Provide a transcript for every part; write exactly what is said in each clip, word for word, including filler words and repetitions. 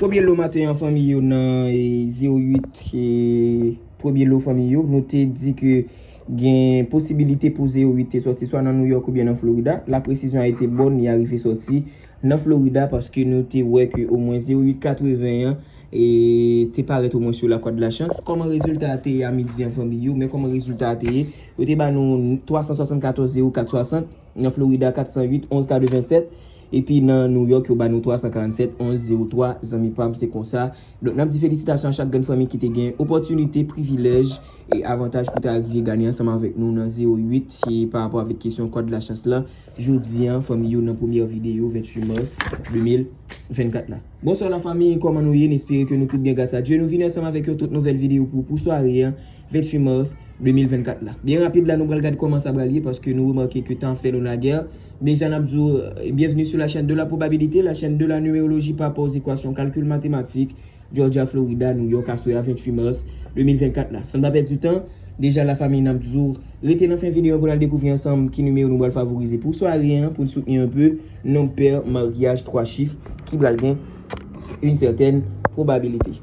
Premye lo maten an, fanmi yo, nan e, zewo uit, e, premye lo, fanmi yo, nou te di ke gen posibilite pou zewo uit te sòti swa nan New York oubyen nan Florida. La précision a été bonne, li arive sòti nan Florida paske nou te wè ke omwen zewo uit katreven an e, te parèt omwen sou la Croix de la Chance. Kòman rezilta a te ye a midi an, fanmi yo? Men kòman rezilta a te ye. Yo te ba nou twa san swasannkatòz zewo kat swasant, nan Florida kat san uit onz katrevennsèt, epi nan New York yo ba nou twa san karannsèt onz zewo twa, zanmi pa m, se konsa. Donk, n ap di felisitasyon a chak grenn fanmi ki te gen opòtinite, privilèj e avantaj pou ta rive gade ansanm avèk nou nan zewo uit, e pa rapò avèk kesyon Croix de la Chance lan. Jodi an, fanmi yo, nan premyè videyo venntuit mas de mil vennkat la. Bonswa la fanmi, kòman nou ye? N espere ke nou tout byen gras a Dye. Nou vini ansanm avèk yon tout nouvèl videyo pou, pou sware an, venntuit mas de mil vennkat la. Byen rapid la, nou pral gade kòman sa pral ye, paske nou remake ke tan ap fè nou lagè. Deja, n ap di w, euh, bienvenue sur la chaîne de la probabilité, la chaîne de la numérologie par rapport aux équations, calcul mathématique, Georgia, Florida, New York, aswè a venntuit mas de mil vennkat la. San n pa pèdi tan, deja la fanmi, n ap di w, rete nan fen videyo an pou n al dekouvri ansanm ki nimewo nou pral favorize pou sware an, pou n soutni un peu, non pè, maryaj twa chif ki pral gen une certaine probabilité.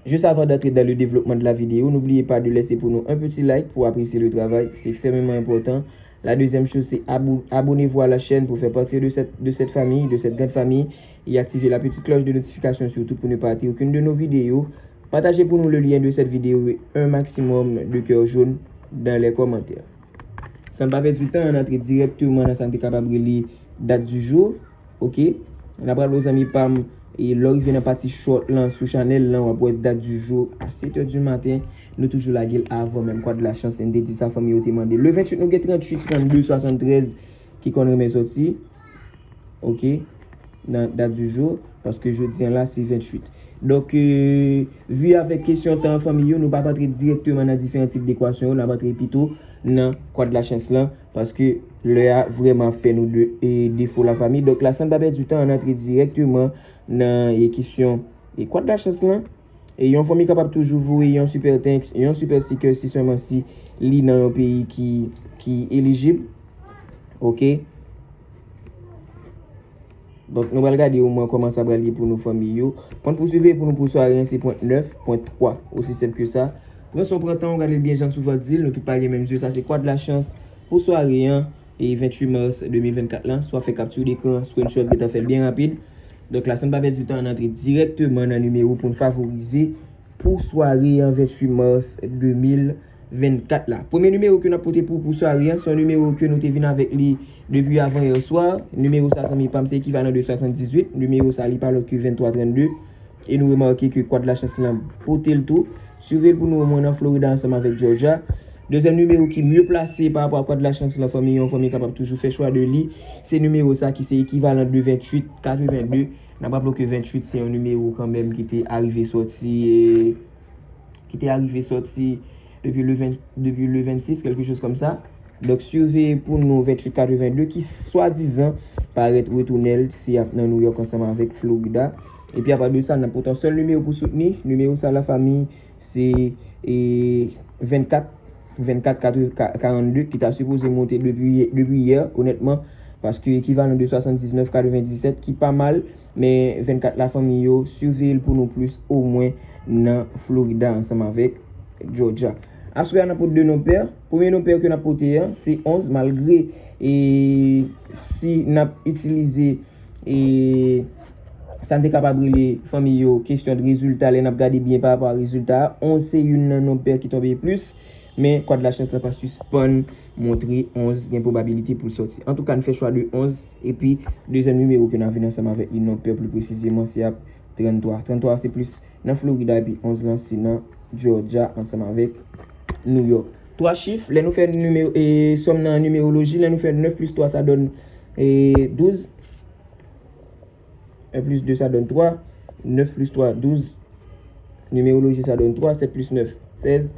Juste avant d'entrer dans le développement de la vidéo, n'oubliez pas de laisser pour nous un petit like pour apprécier le travail, c'est extrêmement important. La deuxième chose, c'est abonnez-vous à la chaîne pour faire partie de cette, de cette famille, de cette grande famille, et activez la petite cloche de notification surtout pour ne pas rater aucune de nos vidéos. Partagez pour nous le lien de cette vidéo et un maximum de cœur jaune dans les commentaires. San n pa pèdi tan, ann antre dirèkteman nan sa n te kapab rele dat di jou. Ok? N ap raple w, zanmi pa m, e lè w rive nan pati short lan sou chanèl lan, w ap wè dat di jou a sèt è di maten. Nou toujou lage l avan menm Croix de la Chance, n te di sa fanmi yo te mande. Le venntuit, nou gen tranntuit, trannde, swasanntrèz ki konn renmen sòti. Ok? Nan dat di jou, paske jodi an la, se venntuit. Donk, euh, vi avèk kesyon tan an fanmi yo, nou p ap antre dirèkteman nan diferan tip dekwasyon yo, n ap antre pito nan Croix de la Chance lan, paske lè a vrèman ap fè nou de, e, defo la fanmi. Donk la, san n pa pèdi tan, ann antre dirèkteman nan, e, kesyon, e, Croix de la Chance lan. E yon fanmi kapab toujou voye yon super thanks, yon super sticker si sèlman si li nan yon peyi ki, ki elijib. Ok? Donk, nou pral gade omwen kòman sa pral ye pou nou fanmi yo. Pwent pou sware pou nou pou sware an, se pwent nèf, pwent twa. Osi senp ke sa. Pran son, pran tan w, gade l byen jan m souvan di l, nou tout pa gen menm zye. Sa se Croix de la Chance pou sware an, e venntuit mas de mil vennkat lan. Swa fè capture d'écran, screenshot, gentan fè l byen rapid. Donk la, san n pa pèdi tan, ann antre dirèkteman nan nimewo pou n favorize pou sware an venntuit mas de mil vennkat la. Premye nimewo ke n ap pote pou, pou sware an, se yon nimewo ke nou te vin avèk li depi avan yè swa. Nimewo sa, zanmi pa m, se ekivalan de swasanndizuit. Nimewo sa, li pa lòt ke venntwa trannde. E nou remake ke Croix de la Chance lan pote l tou. Siveye l pou nou omwen nan Florida ansanm avèk Georgia. Dezyèm nimewo ki mye plase pa rapò a Croix de la Chance lan, fanmi, yon fanmi kapab toujou fè chwa de li. Se nimewo sa ki se ekivalan de venntuit katrevenndde. N ap raple w ke venntuit se yon nimewo kanmenm ki te arive sòti, e, ki te arive sòti depi le ven, depi le vennsis, quelque chose comme ça. Donk, siveye pou nou venntuit katrevenndde ki swadizan parèt retounen l, se ap nan New York ansanm avèk Florida. Epi apa de sa, n ap pote yon sèl nimewo pou soutni. Nimewo sa, la fanmi, se, e, vennkat, vennkat katreven, ka-, karannde ki ta sipoze monte depi, depi yè, onètman, paske ekivalan de swasanndiznèf katrevendisèt ki pa mal, men vennkat la fanmi yo, siveye l pou nou plis omwen nan Florida ansanm avèk Georgia. Aswè a n ap pote de non pè. Premye non pè ke n ap pote an, se onz, malgre, e, si n ap itilize, e, sa n te kapab rele fanmi yo kesyon de rezilta, lè n ap gade byen pa rapò a rezilta a, onz se youn nan non pè ki tonbe plis, men Croix de la Chance lan pa sispann montre onz gen pwobabilite pou l sòti. Antouka, n fè chwa de onz, epi dezyèm nimewo ke n a vin ansanm avèk li, non pè pli presizeman, se ap tranntwa. Tranntwa se plis nan Florida, epi onz lan se nan Georgia ansanm avèk New York. Twa chif, lè nou fè nimewo, e, sòm nan nimeoloji, lè nou fè nèf plis twa, sa donn, e, douz. Un plus deux, ça donne trois. Neuf plus trois, douze. Numérologie, ça donne trois. Sept plus neuf, seize.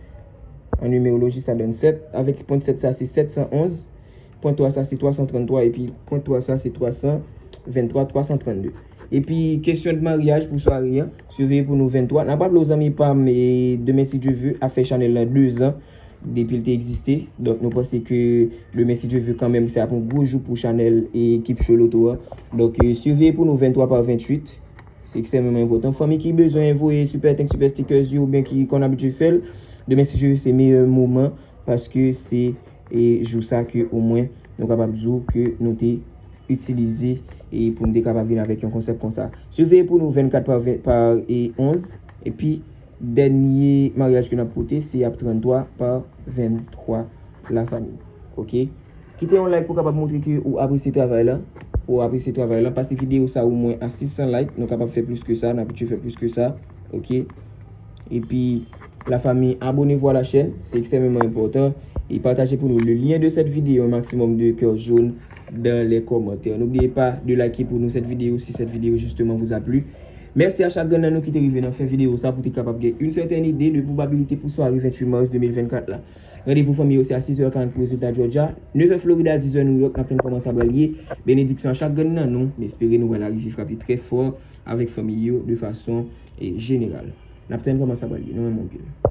En numérologie, ça donne sept. Avec pwent sèt, sa se sèt san onz. Pwent twa, sa se twa san tranntwa. Epi pwent twa, sa se twa san venntwa, twa san trannde. Epi kesyon de maryaj pou sware an, siveye pou nou venntwa. N ap raple w, zanmi pa m, e demen, si Dye vle, ap fè chanèl lan dezan. Depi l te egziste. Donk, nou panse ke demen, si Dye vle, kanmenm, se ap yon gwo jou pou chanèl e ekip Show Loto a. Donk, e, siveye pou nou venntwa pa venntwit. Se ekstrèmeman enpòtan. Fanmi ki bezwen voye super thanks, super stickers yo, oubyen ki konn abitye fè l, demen si Dye vle se meyè moman, paske se e jou sa ke omwen nou kapab di w ke nou te itilize e pou n te kapab vin avèk yon konsèp konsa. Siveye pou nou vennkat pa ven, pa e onz, epi dènye maryaj ke n ap pote se ap tranntwa pa venntwa, lafanmi. Oke? Kite yon like pou kapab montre ke ou apresye travay la. Ou apresye travay la. Pase videyo sa omwen a sis san like. Nou kapab fè plis ke sa. N abitye fè plis ke sa. Oke? Epi, lafanmi, abonnez-vous à la chaîne. Se ekstrèmeman enpòtan. E pataje pou nou le lien de cette vidéo, un maximum de cœur jaune dans les commentaires. N'oubliez pas de liker pour nous cette vidéo si cette vidéo justement vous a plu. Mèsi a chak grenn nan nou ki te rive nan fen videyo sa pou te kapab gen yon sètèn ide de pwobabilite pou sware venntuit mas de mil vennkat la. Randevou fanmi yo se a sis è karant pou rezilta Georgia, nèf è Florida, diz è New York, n ap tann kòman sa pral ye. Benediksyon a chak grenn nan nou, m espere nou wè larive frape trè fò avèk fanmi yo de fason e jeneral. N ap tann kòman sa pral ye, nou renmen w anpil.